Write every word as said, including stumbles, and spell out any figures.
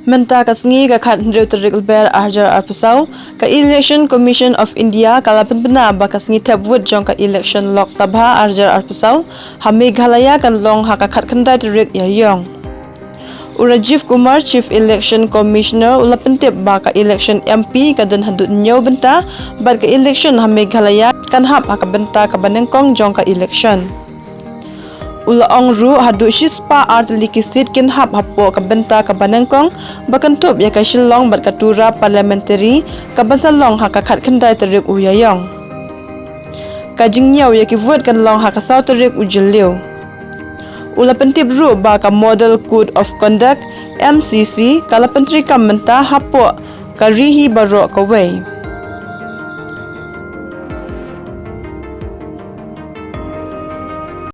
Mynta ka sngi ka khathynriew tarik Lber arhajar arphew saw, ka Election Commission of India ka la pynbna ba ka sngi thep vote jong ka Election Lok Sabha arhajar arphew saw ha Meghalaya kan long ha ka khatkhyndai tarik Ïaiong. U Rajiv Kumar, Chief Election Commissioner, u la pyntip ba ka election M P ka don haduh hynñiew bynta bad ka election ha Meghalaya kan hap ha ka bynta kaba nyngkong jong ka election. U la ong ruh haduh shispah artylli ki seat kin hap hapoh ka bynta kaba nyngkong ba kynthup ïa ka Shillong bad ka Tura Parliamentary kaban sa long ha ka khatkhyndai tarik u Ïaiong. Ka jingñiew ïa ki vote kan long ha ka saw tarik u Jylliew. U la pyntip ruh ba ka Model Code of Conduct, M C C, ka la pyntreikam mynta hapoh ka ri hi baroh kawei.